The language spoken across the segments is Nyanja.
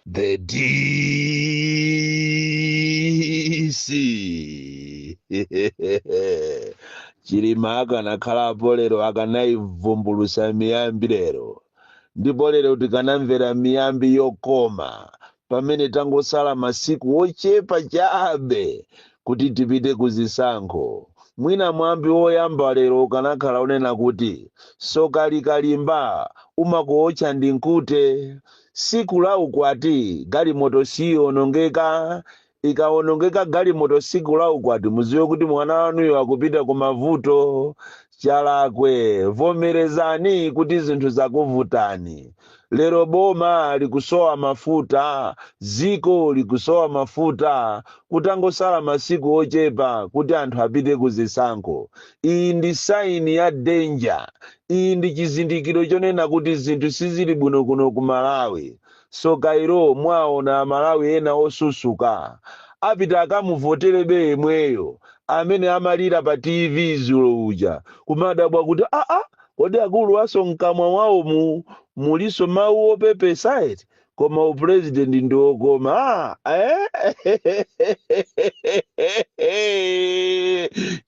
The DC Chilima akanakhalapo lero akanayivumbulusa miyambi lero, ndipo lero tikanamvera miyambi yokoma pamene tangosala masiku ochepa chabe kuti tipite kuzisankho. Mwina mwambi woyamba lero ukanakhala unena kuti soka likalimba umakuotcha ndi nkute. Siku la ukwati galimoto siyonongeka. Ikawonongeka galimoto siku la ukwati, muziwe kuti mwana wanuyo akupita ku mavuto. Chalakwe, vomerezani kuti zinthu zakuvutani. Lero boma likusowa mafuta, ziko likusowa mafuta, kutangosala masiku ochepa kuti anthu apite kuzisankho. Iyi ndi sign ya danger. Iyi ndi chizindikiro chonena kuti zinthu sizili bwino kuno ku Malawi. Soka ilo, mwaona Amalawi ena osusuka apita akamuvoterebe yemweyo amene amalira pa TV zulo uja, kumadabwa kuti, aa, kodi akulu aso mkamwa mwawo mu muliso mawu opepesa eti? Koma upurezidenti ndi okoma, eh?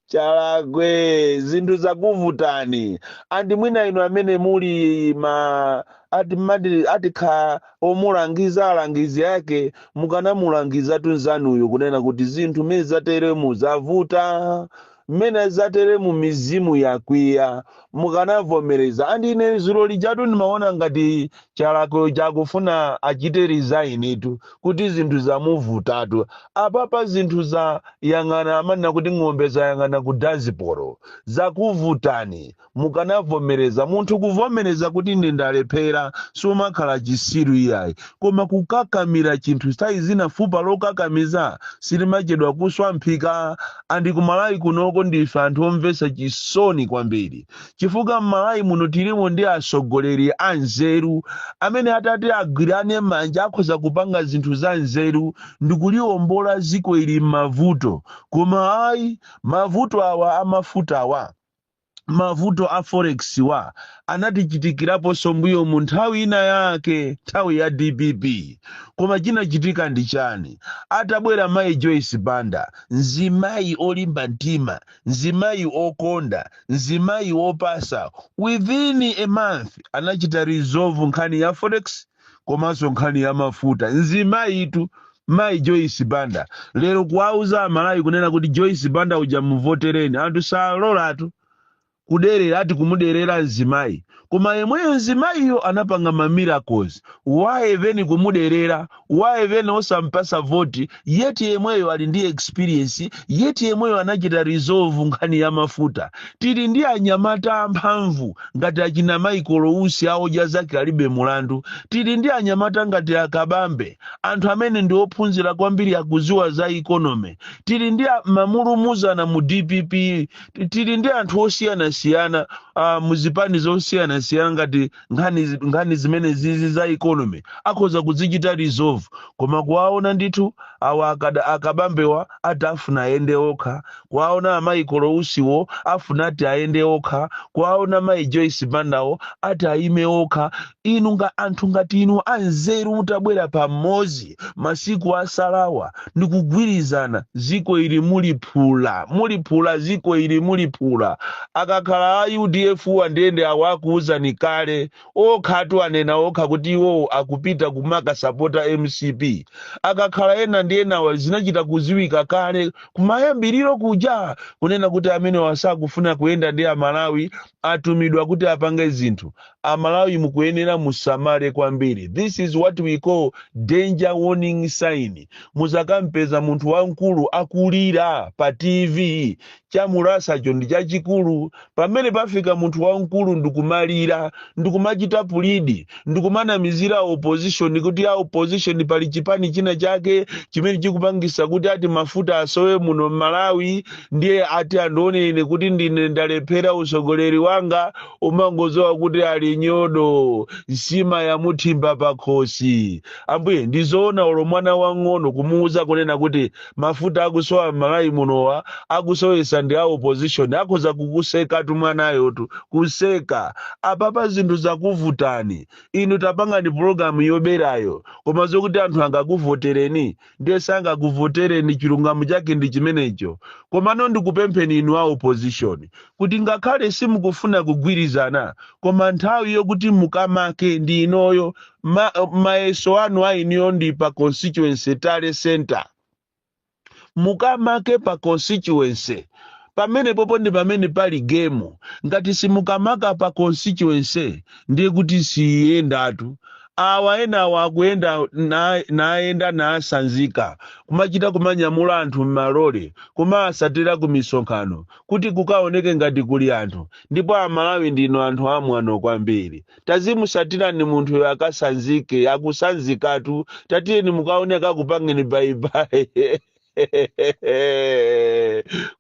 Chalakwe, zinthu zakuvutani. And mwina inu amene muli ma ati mati atikha omulangiza, alangizi ake, mukanamulangiza tunzanuyo kunena kuti zinthu mmene zateremu zavuta, mmene zateremu mizimu yakwiya, mukanavomereza. And ine zulo lijatu ndimaona ngati Chalakwe chakufuna achite resign tu, kuti zinthu zamuvutatu. Apapa zinthu za yang'ana, amanena kuti ng'ombe zayang'ana ku dazipolo. Zakuvutani, mukanavomereza. Munthu kuvomereza kuti ine ndalephera sumakhala chisiru iyayi, koma kukakamira chinthu, nthawi zina fupa lokakamiza silimachedwa kuswa mphika. And kumalawi kunoko ndife anthu omvetsa chisoni kwambiri, chifukwa m'Malawi muno tilimo ndi atsogoleri anzeru amene atati agwirane manja akhoza kupanga zinthu za nzeru ndikuliwombola ziko ili m'mavuto. Koma ayi, mavuto awa amafutawa, mavuto a forex wa, anatichitikiraponso mbuyo mu nthawi ina yake, nthawi ya DPP. Koma chinachitika ndi chani? Atabwera mayi Joyce Banda, mzimayi olimba mtima, mzimayi okonda, mzimayi wopasa, within a month anachita resolve nkhani ya forex komanso nkhani ya mafuta. Mzimayitu mayi Joyce Banda. Lero kuwauza Amalawi kunena kuti Joyce Banda uja muvotereni, anthu salolatu. Kuderera, ati kumuderera mzimayi, koma yemweyo mzimayiyo anapanga ma miracles. Why then kumuderera? Why then osampasa voti, yet yemweyo ali ndi experience, yet yemweyo anachita resolve nkhani ya mafuta? Tili ndi anyamata amphamvu ngati achina Michael Usi, aodya zake alibe mulandu. Tili ndi anyamata ngati Akabambe, anthu amene ndi ophunzira kwambiri, akuziwa za economy. Tili ndi mamulumuzana mu DPP, tili ndi anthu osiyanasiyana muzipani zosiyanasiyana. Ngati nkhani zimene zizi za economy akhoza kuzichita resolve. Koma kuwaona ndithu awa Akabambewa ati afuna ayende okha, kuwaona a Michael Usiwo afuna ati ayende okha, kuwaona mayi Joyce Bandawo ati ayime okha. Inu nga anthu ngati inu anzeru mutabwera pamodzi masiku asalawa ndikugwirizana, ziko ili muliphula, muliphula ziko ili, muliphula. Akakhala a UDF andiyende awo akuwuzani kale, okhatu anena okha kuti iwowo akupita kumakasapota MCP. Akakhala ena ndi enawa, zinachita kuziwika kale kumayambiriro kuja kunena kuti amene wasakufuna kuyenda ndi Amalawi, atumidwa kuti apange zinthu. Amalawi mukuyenera musamale kwambiri. This is what we call danger warning sign. Muzakampeza munthu wamkulu akulira pa TV, chamulasacho ndi chachikulu. Pamene pafika munthu wamkulu ndikumalira, ndikumachita plead, ndikumanamizira opposition kuti a opposition pali chipani china chake chimene chikupangisa kuti ati mafuta asowe muno m'Malawi, ndiye ati andione ine kuti ndine ndalephera usogoleri wanga, umangozowa kuti ali Ali nyodo, nsima yamuthimba pakhosi. Ambuye, ndizoona olo mwana wang'ono kumuwuza kunena kuti mafuta akusowa m'Malawi munowa, akusowesa ndi a opposition, akhoza kukusekatu mwanayotu, kuseka. Apapa zinthu zakuvutani inu, tapangani pulogalamu yoberayo, koma zokuti anthu angakuvotereni, ndiye sangakuvotereni. Chilungamo chake ndi chimenecho. Komano ndikupempheni inu a opposition kuti ngakhale simukufuna kugwirizana, koma nthawi yokuti mukamake ndi inoyo. Mayeso anu a iniyo ndi pa constituency tally center. Mukamake pa constituency pamene popo ndi pamene pali game. Ngati simukamaka pa constituency, ndiye kuti siyendatu. Awa enawa akuyenda nayenda nasanzika, kumachita kumanyamula anthu m'malole, kumasatira ku misonkhano kuti kukaoneke ngati kuli anthu. Ndipo Amalawi ndino anthu amwano kwambiri. Tazimusatirani munthuyo akasanzike, akusanzikatu. Tatiyeni mukaone akakupangeni bye bye.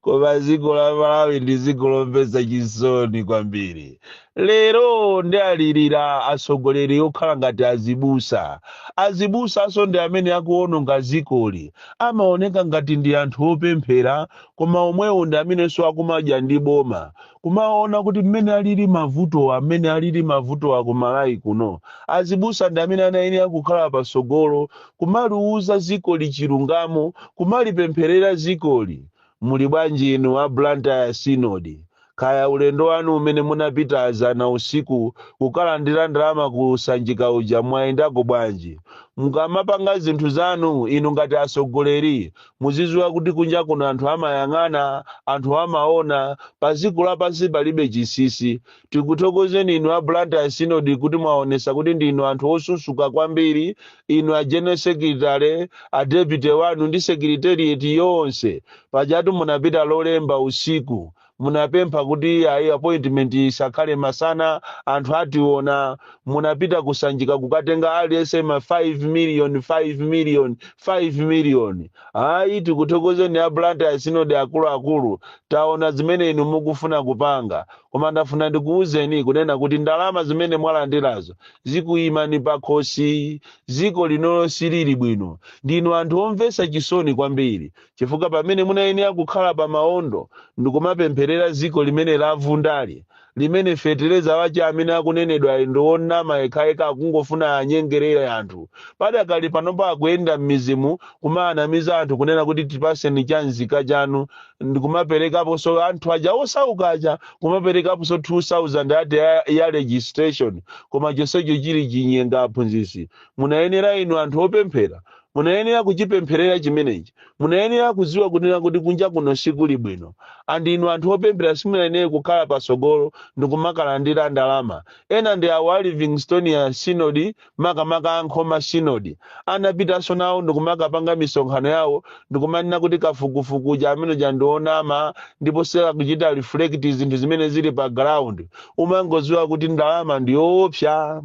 Koma dziko la Malawi ndi dziko lomvetsa chisoni kwambiri. Lero ndi alirira atsogoleri okhala ngati azibusa. Azibusanso ndi amene akuwononga dzikoli. Amaoneka ngati ndi anthu opemphera, koma omwewo ndi amenenso akumadya ndi boma. Kumaona kuti mmene alili mavutowa, amene alili mavutowa ku Malawi kuno, azibusa ndi amene anayenera kukhala patsogolo kumaliuza dzikoli chilungamo, kumalipempherera dzikoli. Muli bwanji inu a Blantyre Synod? Kaya ulendo wanu umene munapita zana usiku kukalandira ndalama kusanjika uja, mwayendako bwanji? Mukamapanga zinthu zanu inu ngati atsogoleri, muzidziwa kuti kunja kuno anthu amayang'ana, anthu amaona. Pa dziko lapansi palibe chinsinsi. Tikuthokozeni inu a Blantyre Synod kuti mwaonesa kuti ndinu anthu osusuka kwambiri. Inu a general secretary, a deputy wanu ndi secretariat yonse, pajatu munapita Lolemba usiku, munapempha kuti ayi, appointment isakhale masana, anthu ationa. Munapita kusanjika kukatenga aliyense ma 5 million, 5 million, 5 million. Ayi, tikuthokozeni a Blantyre Synod, akuluakulu. Taona zimene inu mukufuna kupanga, koma ndafuna ndikuwuzeni kunena kuti ndalama zimene mwalandirazo zikuyimani pakhosi. Dziko linolo silili bwino. Ndinu anthu omvetsa chisoni kwambiri, chifukwa pamene munayenera kukhala pa maondo ndikumapempherera dziko limene lavundali, limene fetereza wache amene akunenedwa ndi onama yekhayekha, akungofuna anyengerere anthu. Padakali panopa akuyenda m'mizimu kumaanamiza anthu kunena kuti tipaseni cha nzika chanu, ndikumaperekaponso anthu aja osauka aja, kumaperekaponso 2000 ati ya registration, koma chonsecho chili chinyenga. Aphunzitsi, munayenera inu anthu opemphera, munayenera kuchipempherera chimenechi. Munayenera kudziwa kunena kuti kunja kuno sikuli bwino. And inu anthu opemphera simunayenere kukhala pasogolo ndikumakalandira ndalama. Ena ndi awo a Livingstonia Synod, makamaka a Nkhoma Synod, anapitanso nawo ndikumakapanga misonkhano yawo ndikumanena kuti kafukufuku ja amene ja ndionama ndipo sakakuchita reflect zinthu zimene zili pa ground. Umangodziwa kuti ndalama ndiyoopsa.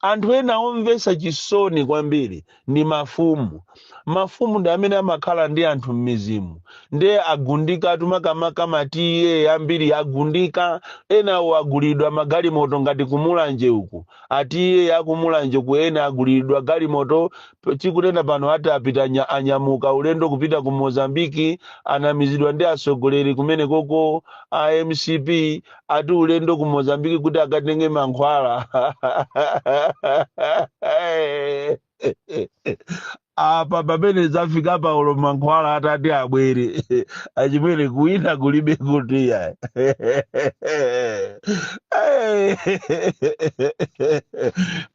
Anthu ena omvetsa chisoni kwambiri ndi mafumu. Mafumu ndi amene amakhala ndi anthu m'mizimu, ndiye agundikatu, makamaka matiye ambiri agundika. Enawo agulidwa magalimoto ngati kumulanje uku, atiye akumulanje ku ena agulidwa galimoto. Tikunena pano ati apita anyamuka ulendo kupita ku Mozambiki. Anamizidwa ndi atsogoleri kumene koko a MCP, ati ulendo ku Mozambiki kuti akatenge mankhwala. Apa pamene zafika paulo, mankhwala atati abwere, achimwene, kuwina kulibe kutiya.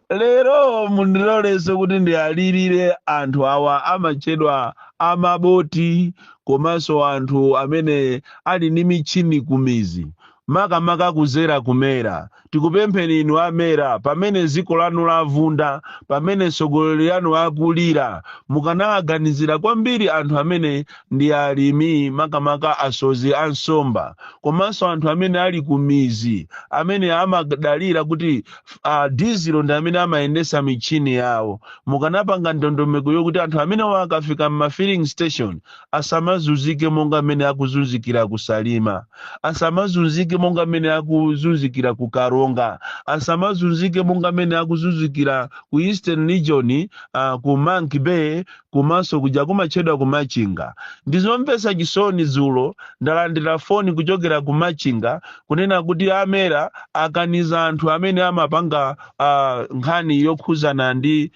Lero mundilolenso kuti ndialirire anthu awa amatchedwa amaboti, komanso anthu amene ali ndi michini kumizi, makamaka kuzera kumera. Tikupempheni inu amera, pamene dziko lanu lavunda, pamene mtsogoleri yanu akulira, mukanawaganizira kwambiri anthu amene ndi alimi, makamaka asodzi a nsomba, komanso anthu amene ali ku mizi, amene amadalira kuti dizilo ndi amene amayendesa michini yawo. Mukanapanga ndondomeko yokuti anthu amene akafika m'ma filling station asamazunzike monga mmene akuzunzikira ku Salima, asamazunzike monga mmene akuzunzikira ku Karonga. Karonga asamazunzike monga mmene akuzunzikira ku Eastern Region, ku Monkey Bay komanso kuja kumatchedwa ku Machinga. Ndizomvetsa chisoni, dzulo ndalandira foni kuchokera ku Machinga kunena kuti a MERA akaniza anthu amene amapanga nkhani yokhuzana ndi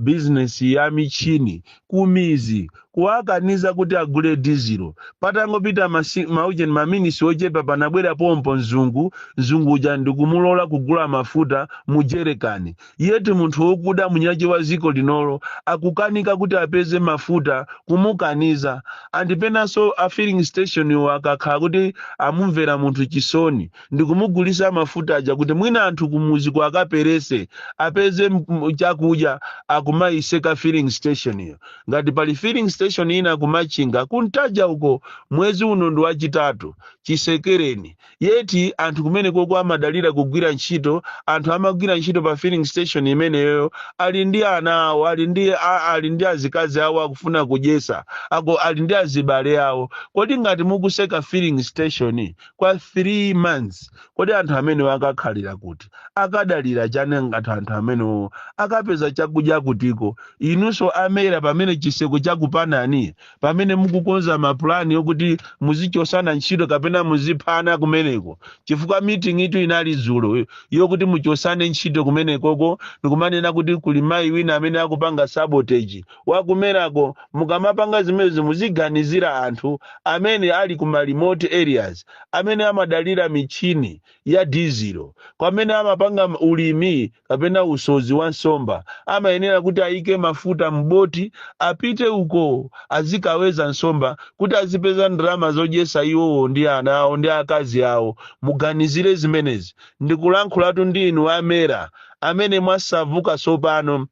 bizinesi ya michini kumizi, kuwakaniza kuti agule dizilo. Patangopita maujeni maminisi ochepa, panabwera pompo mzungu. Mzungu uja ndikumulola kugula mafuta mu jerekani, yeti munthu wokuda munyache wa ziko linolo akukanika kuti apeze mafuta, kumukaniza. Andipenanso a filling station iwo akakhala kuti amumvera munthu chisoni ndikumugulisa mafuta aja kuti mwina anthu kumuzi kwakaperese apeze chakudya, akumayiseka filling station iyo. Ngati pali filling station ina kuMachinga kuntaja uko, mwezi uno ndi wachitatu chisekereni, yeti anthu kumene koko amadalira kugwira ntchito. Anthu amagwira ntchito pa filling station imeneyo ali ndi ana awo, ali ndi azikazi awo akufuna kudyesa ako, ali ndi azibale awo. Kodi ngati mukuseka filling station kwa 3 months, kodi anthu amenewo akakhalira kuti? Akadalira chani? Ngati anthu amenewo akapeza chakudya kutiko? Inunso a MERA, pamene chiseko chakupanani, pamene mukukonza mapulani yokuti muzichosana ntchito kapena muziphana kumeneko, chifukwa meeting itu inali dzulo yokuti muchosane ntchito kumenekoko, ndikumanena kuti kuli mayi wina amene akupanga sabotage wakumerako. Mukamapanga zimenezi muziganizira anthu amene ali ku ma remote areas, amene amadalira michini ya dizilo, kwamene amapanga ulimi kapena usozi wa nsomba, amayenera kuti ayike mafuta mboti apite uko azikaweza nsomba kuti azipeza ndalama zodyesa iwowo ndi ana awo ndi akazi awo. Muganizire zimenezi. Ndikulankhulatu ndi inu a MERA amene mwasavuka tsopano.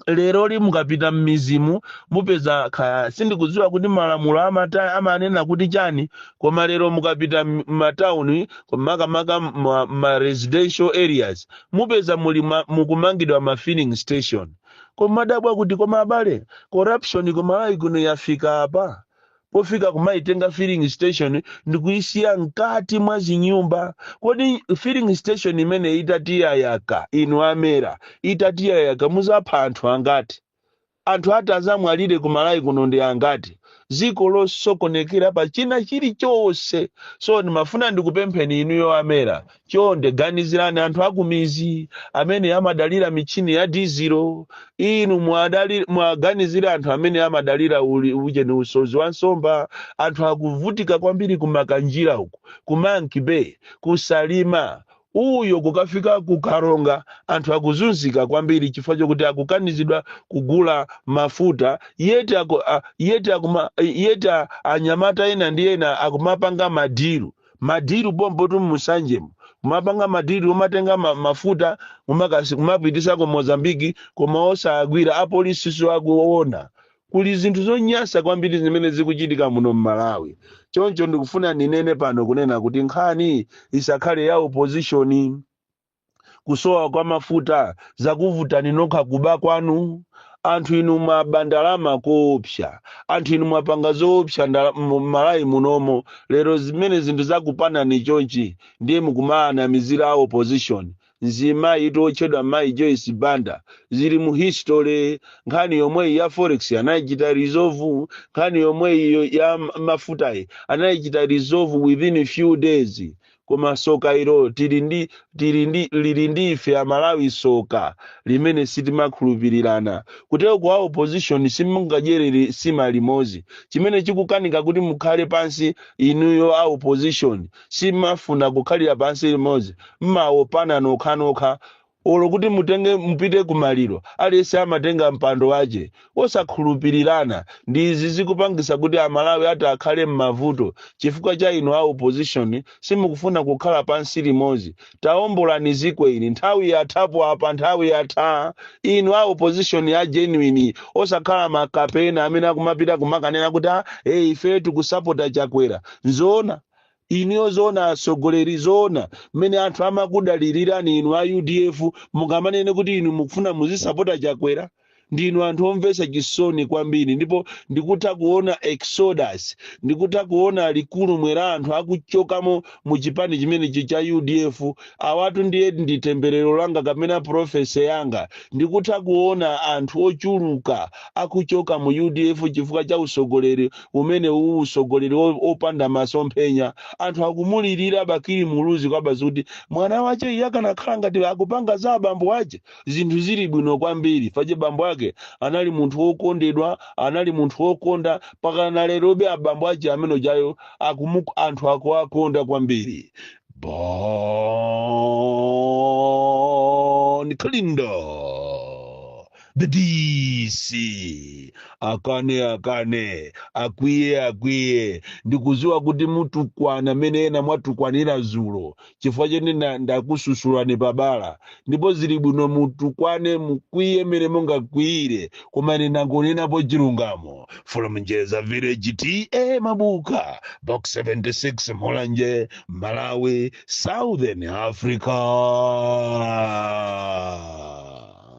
Leroli mukapita m'mizimu mupeza kaya, sindikudziwa kuti malamulo amanena kuti chani, koma lero mukapita m'matawuni, makamaka ma residential areas, mupeza muli mukumangidwa ma filling station. Koma madabwa kuti, koma abale, corruption kumalawi kuno yafika apa pofika kumaitenga filling station ndikuyisiya mkati mwa zinyumba? Kodi filling station imene itatiyayaka, inu a MERA, itatiyayaka, muzapha anthu angati? Anthu ati azamwalire kumalawi kuno ndi angati? Ziko losokonekera pa china chilichonse. So ndimafuna ndikupempheni inuyo a MERA, chonde ganizirani anthu akumizi amene amadalira michini ya dizilo. Inu mwaganizire anthu amene amadalira ujeni usozi wa nsomba. Anthu akuvutika kwambiri kuMakanjira uku, ku Monkey Bay, kuSalima uyo, kukafika kuKaronga. Anthu akuzunzika kwambiri chifukwa chokuti akukanizidwa kugula mafuta, yeti yeti akuma, yeti anyamata ena ndi ena akumapanga madiru madiru pompo tu musanjemo, kumapanga madiru umatenga mafuta kumapitisa ku Mozambiki, koma osagwira, apolisiso akuona. Kuli zinthu zonyasa kwambiri zimene zikuchitika muno mMalawi. Choncho ndikufuna ndinene pano kunena kuti nkhani isakhale ya opposition. Kusowa kwa mafuta zakuvutani nokha, kuba kwanu. Anthu inu mwaba ndalama koopsa, anthu inu mwapanga zoopsa m'Malawi munomo. Lero zimene zinthu zakupanani chonchi, ndiye mukumaanamizira a opposition. Mzimayi otchedwa mayi Joyce Banda zili mu history. Nkhani yomweyi ya forex anayichita resolve, nkhani yomweyi ya mafutayi anayichita resolve within a few days. Koma soka ilo tili ndi lili ndi ife Amalawi, soka limene sitimakhulupirirana. Kutero kwa opposition simungadyerere sima limodzi. Chimene chikukanika kuti mukhale pansi inuyo a opposition, simafuna kukhalira pansi limodzi, mmaopana nokhanokha. Olo kuti mutenge mupite kumaliro, aliyense amatenga mpando wace, osakhulupirirana. Ndi izi zikupangisa kuti Amalawi ati akhale m'mavuto chifukwa cha inu a opposition, simukufuna kukhala pansi limodzi. Taombolani ziko ili, nthawi yathapo apa, nthawi yatha. Inu a opposition ya genuine, osakhala makapena amene akumapita kumakanena kuti, "Ah, hey, ife tikusapota Chakwera." Nzoona iniyo? Zoona atsogoleri? Zoona mmene anthu amakudalirirani inu a UDF, mukamanene kuti inu mukufuna muzisapota Chakwera? Ndinu anthu omvetsa chisoni kwambiri. Ndipo ndikutha kuona exodus, ndikutha kuona likulumwe la anthu akuchokamo mu chipani chimenechi cha UDF. Awatu ndiye ndi temberero langa kapena prophecy yanga. Ndikutha kuona anthu ochuluka akuchoka mu UDF chifukwa cha usogoleri umene uwu, usogoleri opanda masomphenya. Anthu akumulirira Bakili Muluzi kwabazi kuti mwana wache iye akanakhala ngati akupanga za abambo ache, zinthu zili bwino kwambiri. Fache bambo ake anali munthu wokondedwa, anali munthu wokonda. Pakana lerobe abambo ache amene jayo anthu akuakonda kwambiri. Bon Kalindo, the DC. Akane akane, akwiye akwiye. Ndikuziwa kuti mutukwana mene ena mwatukwanira zulo chifukwa chene ndakususulani pabala, ndipo zili bwino mutukwane, mukwiye mene mungakwiyire, koma ine ndangonenapo chilungamo. From Njeza Village, T/A Mabuka, Box 76, Mulanje, Malawi, Southern Africa.